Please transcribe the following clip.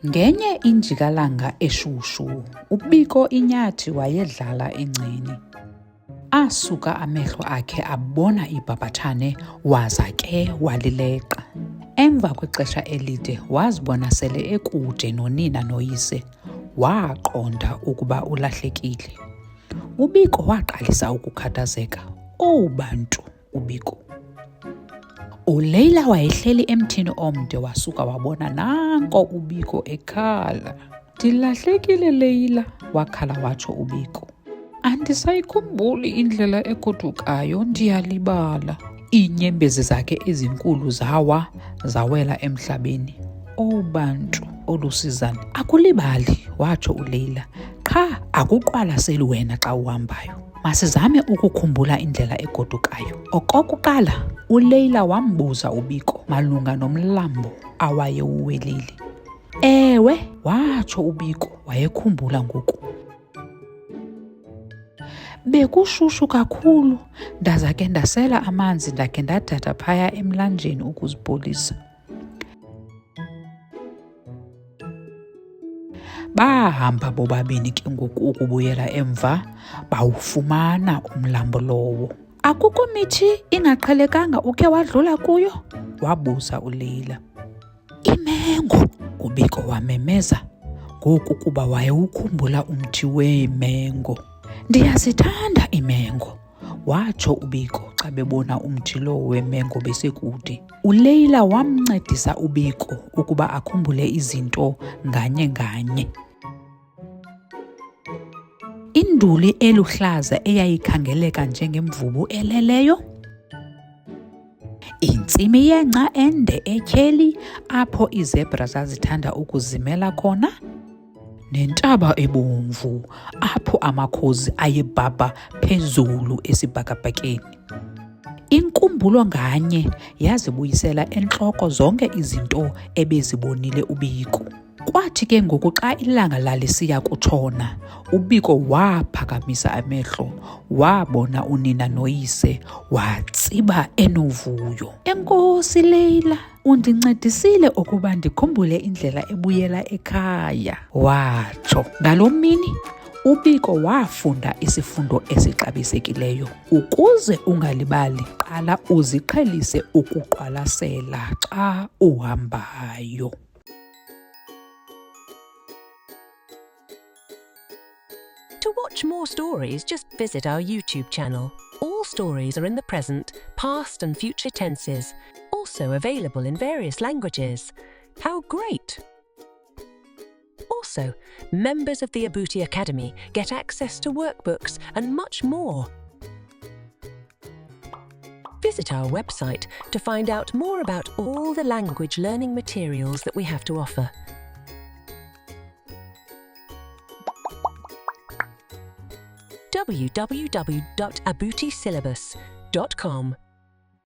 Ngenye injikalanga eshushu, uBiko inyathi wayedlala engceni. Asuka amehlo akhe abona ibhabhathane waza ke walileqa. Emva kwexesha elide wazibona sele ekude nonina noyise, waqonda ukuba ulahlekile. UBiko waqalisa ukukhathazeka. Owu bantu, uBiko. ULeila wayehleli emthini omde wasuka wabona nanko uBiko ekhala. Ndilahlekile Leila, wakhala watsho uBiko. Andisayikhumbuli indlela egodukayo, ndiyalibala. Iinyembezi zakhe ezinkulu zawa zawela emhlabeni. Owu bantu, olusizana. Akulibali, watsho uLeila. Qha akuqwalaseli wena xa uhambayo. Masizame ukukhumbula indlela egodukayo. Okokuqala, uLeila wambuza uBiko malunga nomlambo awayewuwelile. Ewe, watsho uBiko, wayekhumbula ngoku. Bekushushu kakhulu, ndaza ke ndasela amanzi ndakhe ndadada phaya emlanjeni ukuzipholisa. Bahamba bobabini ke ngoku ukubuyela emva, bawufumana umlambo lowo. Akukho mithi ingaqhelekanga ukhe wadlula kuyo? wabuza uLeila. Imengo! uBiko wamemeza ngoku kuba wayewukhumbula umthi weemengo. Ndiyazithanda iimengo, watsho uBiko xa bebona umthi lowo wemengo besekude. ULeila wamncedisa uBiko ukuba akhumbule izinto nganye nganye. Induli eluhlaza eyayikhangeleka njengemvubu eleleyo, intsimi yengca ende etyheli apho iizebra zazithanda ukuzimela khona, nentaba ebomvu apho amakhozi ayebhabha phezulu esibhakabhakeni. Inkumbulo nganye yazibuyisela entloko zonke izinto ebezibonile uBiko. Kwathi ke ngoku xa ilanga lalisiya kutshona, uBiko waphakamisa amehlo wabona unina noyise, watsiba enovuyo. Enkosi Leila, undincedisile ukuba ndikhumbule indlela ebuyela ekhaya, watsho. Ngaloo mini uBiko wafunda isifundo esixabisekileyo. Ukuze ungalibali, qala uziqhelise ukuqwalasela xa uhambayo. To watch more stories, just visit our YouTube channel. All stories are in the present, past, and future tenses, also available in various languages. How great! Also, members of the Abuti Academy get access to workbooks and much more. Visit our website to find out more about all the language learning materials that we have to offer. www.abutisyllabus.com.